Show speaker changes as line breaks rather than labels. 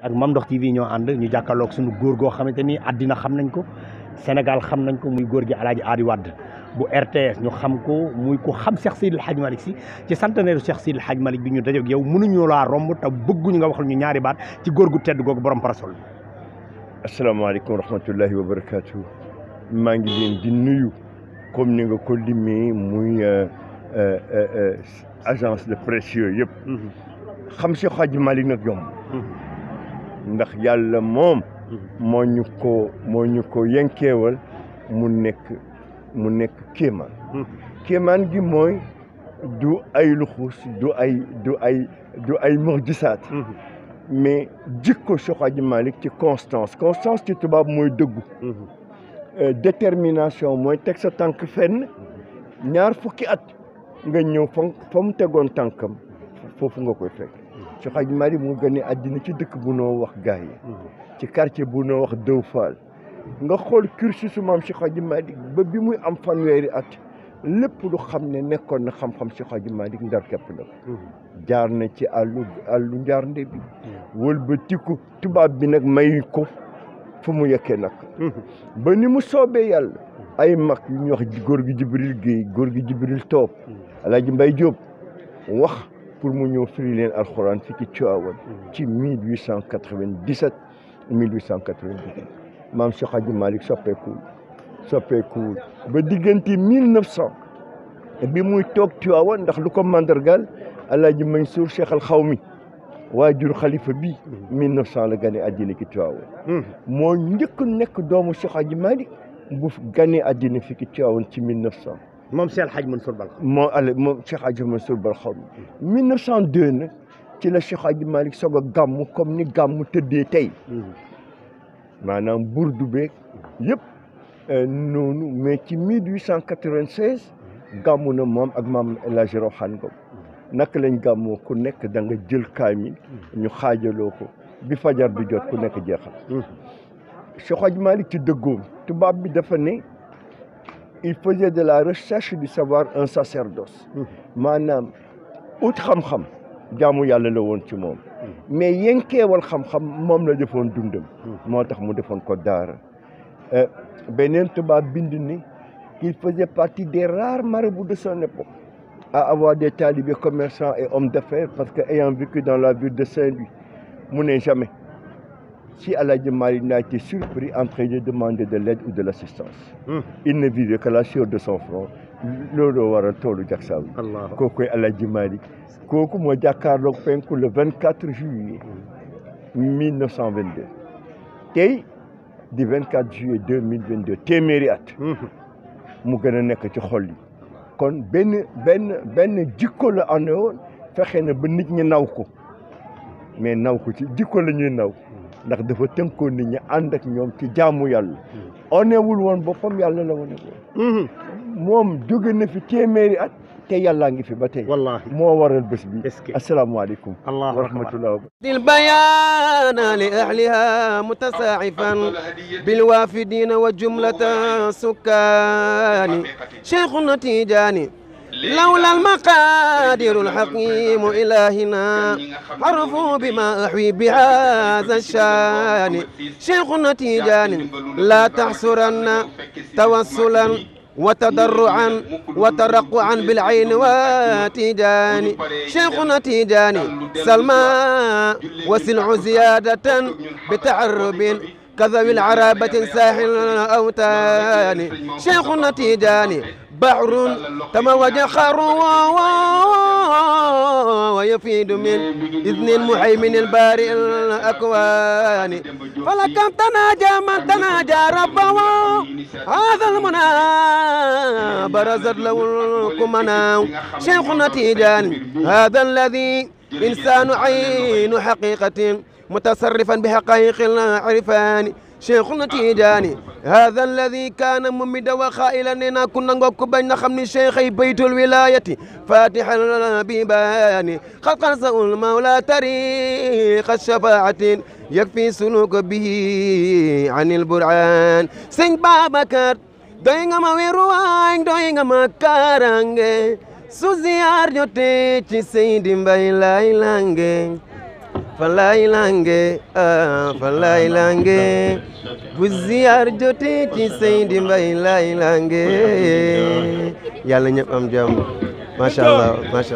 ak Mame Ndokh TV ñoo ànd ñu jàkkaarloog suñu góor goo xamante ni àddina xam nañ ko Sénégal xam nañ ko muy góor gi Alaaji Ady Wade bu RTS ñu xam ko muy ko xam Cheikh Seydil Hadj Malick si ci centenaire Cheikh Seydil Hadj Malick bi ñu dajeeg yow mënuñu laa romb te bëgguñu nga waxal ñu ñaari baat ci góor gu tedd googu borom parasol bi.
asalaamaaleykum wa rahmatullahi wa barakaatu. maa ngi leen di nuyu comme ni nga ko limee muy agence de presse yooyu yëpp. xam Cheikh Hadj Malick nag yomb. ndax yàlla moom moo ñu ko yenkeewal mu nekk kéemaan gi mooy du ay luxus du ay mu'jisaat mais jikko Cheikh Hadji Malick ci constance ci tubaab mooy dëggu détermination mooy teg sa tànk fenn ñaar fukki at nga ñëw fa mu tegoon tànkam foofu nga koy fekk Cheikh Hadji Malick mu gane àddina ci dëkk bu noo wax Gaye ci quartier bu noo wax Dëw Fall nga xool cursus su maam Cheikh Hadji Malick ba bi muy am fanweeri at lépp lu xam ne nekkoon na xam-xam Cheikh Hadji Malick ndar képp la jaar na ci àllu njaarnde bi wëlbatiku tubaab bi nag may ko fu mu yekkee nag ba ni mu soobee yàlla ay mag yu ñuy wax góor gi Jibril Guèye góor gi Jibril Toob Alaaji Mbay Jóob wax pour mu ñëw firi leen alxuraan fii ci Tivaouane ci 1897 maam Cheikh Hadji Malick soppeekuwul ba diggante 1900 bi muy toog Tivaouane ndax lu ko mandargal Alaaji Mansour Cheikh al Xawmi waajur xalifa bi 1900 la gane àddina ci Tivaouane moo njëkk nekk doomu Cheikh Hadji Malick bu gane àddina fii ci Tivaouane ci 1900
moom Cheikh Hadj Mansour Bal
moom Cheikh Hadji Mansour Bal Xawmi 1902 nag ci la Cheikh Hadji Malick soog a gàmm comme ni gàmm tëddee tey maanaam burdu beeg yëpp noonu mais ci 1896 gàmmu na moom ak maam El Hadji Roxaan Ngom naka lañ gàmmoo ku nekk da nga jël kaamil ñu xaajaloo ko bi fajar bi jot ku nekk jeexal Cheikh Hadji Malick ci dëggoom tubaab bi dafa ne il faisait de la recherche du savoir un sacerdoce maanaam ut xam-xam jaamu yàlla la woon ci moom mais yenkeewal xam-xam moom la defoon dundam moo tax mu defoon ko daara beneen tubaab bind ni qu'il faisait partie des rares marabouts de son époque à avoir des talibés commerçants et hommes d'affaires parce que ayant vécu dans la ville de Saint-Louis mu ne jamais si Alaaji Malick n'a été surpris en train de demander de l'aide ou de l'assistance il ne vivait que la sueur de son front looloo waral toolu jagsaaw yi kookoy Alaaji Malick kooku moo jàkkaarloog penku le 24 juillet 1922 tey di 24 juillet 2022 téeméeri at mu gën a nekk ci xol yi kon benn jikko la ane woon fexe na ba nit ñi naw ko mais naw ko ci jikko la ñuy naw ndax dafa tënkoon nit ñi ànd ak ñoom ci jaamu yàlla onewul woon boppam yàlla la wane woon moom jóge na fi téeméeri at te yàllaa ngi fi ba tey
wallaahi
moo waral bés bi asalaamaaleykum wa rahmatullah
dil bayaana li ahliha mutasaa'ifan bil waafidina wa jumlata sukkaani cheikhuna tijaani لولا المقادير الحكيم إلهنا عرفوا بما أحوي بهذا الشان شيخنا تيجاني لا تحصرن توسلا وتضرعا وترقعا بالعين وتيجاني شيخنا تيجاني سلمى وسلع زيادة بتعرب كذوي العرابة ساحل أوتان شيخنا تيجاني بحر تموج خروا ويفيد من إذن المحيمن البارئ الأكوان فلكم تناجى من تناجى ربه هذا المنى برزت له الكمنا شيخنا تيجاني هذا الذي إنسان عين حقيقة متصرفا بحقائق العرفان شيخنا تيجاني هذا الذي كان ممد وخائلا لنا كنا نقول بين خمن شيخي بيت الولاية فاتح البيبان خلقا سأل المولى طريق الشفاعة يكفي سلوك به عن البرعان سين بابكر دوينغ ما ويروان دوينغ ما كارانغ سوزيار جوتي سيدي مباي لاي لانغ fa laay lange fa laay lange bu ziyaar jotee ci Seydi Mbaye laay lange yàlla ñëpp am jàmm macha allah macha allah